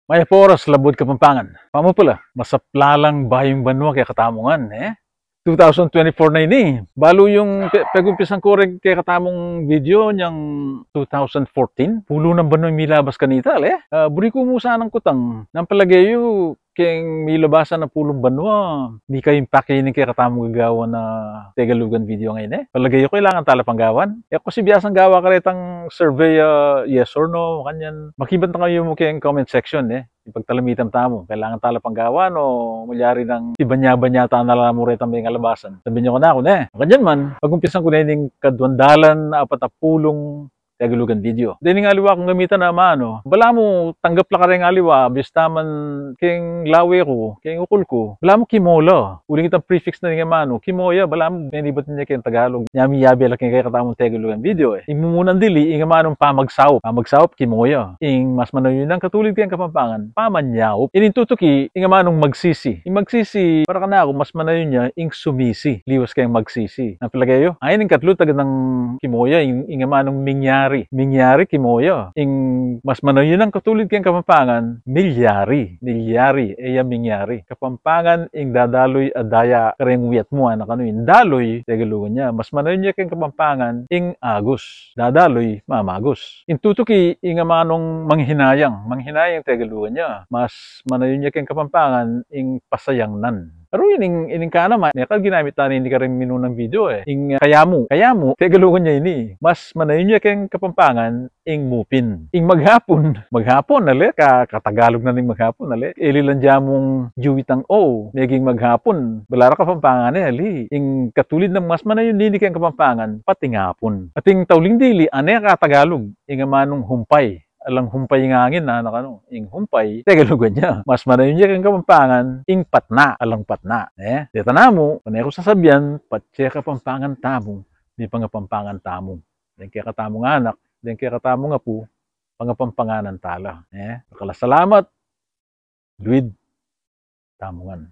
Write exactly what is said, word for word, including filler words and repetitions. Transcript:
Mayap a oras, Labuad Kapampangan. Pamu pala, masaplalang bayung banua kekatamu ngan, e? Two thousand twenty-four na ini. Balu yung pe-, pegumpisan ku reng kekatamung video nyang two thousand fourteen. Pulung banua ing milabas kanita, ale? A, buri ku mu sanang kutang. Nung palage yu, keng milabasan a pulung banua, mika impact ini kekatamung gagawan a Tegalugan video ngeni, e? Palage yu kailangan tala pang gawan? E ku kasi biasang gawa karetang survey, a, yes or no, makanyan. Makibat na kayu mu keng comment section, e? Ipagtalamitam tamu, kailangan tala pang gawan o malyari nang ibanya-banya ta na la mu retang mengalabasan? Sabian yu kanaku, ne? Makanyan man, pagumpisan ku ne ning kaduang dalan apat a pulung Tegalugan video. Dening aliwa kung gamitan a manu, balamu tanggap la kareng aliwa, bista man keng lawe ku, keng ukul ku, balamu kimo la. Uling itang prefix na ning amanu, kimo ya, balamu menibat ne keng Tagalog. Nyami yabe la keng kekatamung Tegalugan video, e. Ing mumunang dili, ing amanung pamagsaup. Pamagsaup, kimo ya. Ing mas manayun yang katulid keng Kapampangan, pamanyaup. Ining tutuki, ing amanung magsisi. Ing magsisi, para kanaku, mas manayun ya ing sumisi liwas keng magsisi. Nung palage yu? Ay, ning katlu, taganang kimo ya, ing, ing amanung mingyari. Mingyari, kimo ya. Ing mas manayun yang katulid keng Kapampangan, milyari. Milyari, e ya mingyari. Kapampangan, ing dadaluy a daya kareng wiyat mu, anak, anu, ing daluy, Tegalugan ya. Mas manayun ya keng Kapampangan, ing agus. Dadaluy, mamagus. Ing tutuki, ing amanung manghinayang. Manghinayang, Tegalugan ya. Mas manayun ya keng Kapampangan, ing pasayangnan. Aru ining, ining kanam, e, neka ginamit na ini kareng minunang video, e. Ing, a, kayamu. Kayamu, Tegalugan ya ini. Mas manayun ya keng Kapampangan, ing mupin. Ing maghapun. Maghapun, ale? Ka-, katagalog na ning maghapun, ale? Eli lang dyamung juwitang o, meging maghapun. Bala ra Kapampangan ne, ali. Ing katulid nang mas manayun ini keng Kapampangan, patingapun. Ating tauling dili, a, neka Tagalog, ing amanung humpay. Alang humpay ing angin, anak, anu, ing humpay, Tegalugan ya. Mas manayun ya keng Kapampangan, ing patna, alang patna, e. Deta namu, pane ku sasabian, patse Kapampangan tamu, mipangapampangan tamu. Deng kekatamung anak, deng kekatamung apu, pangapampanganan tala, e. Dakal a salamat, luid tamu ngan.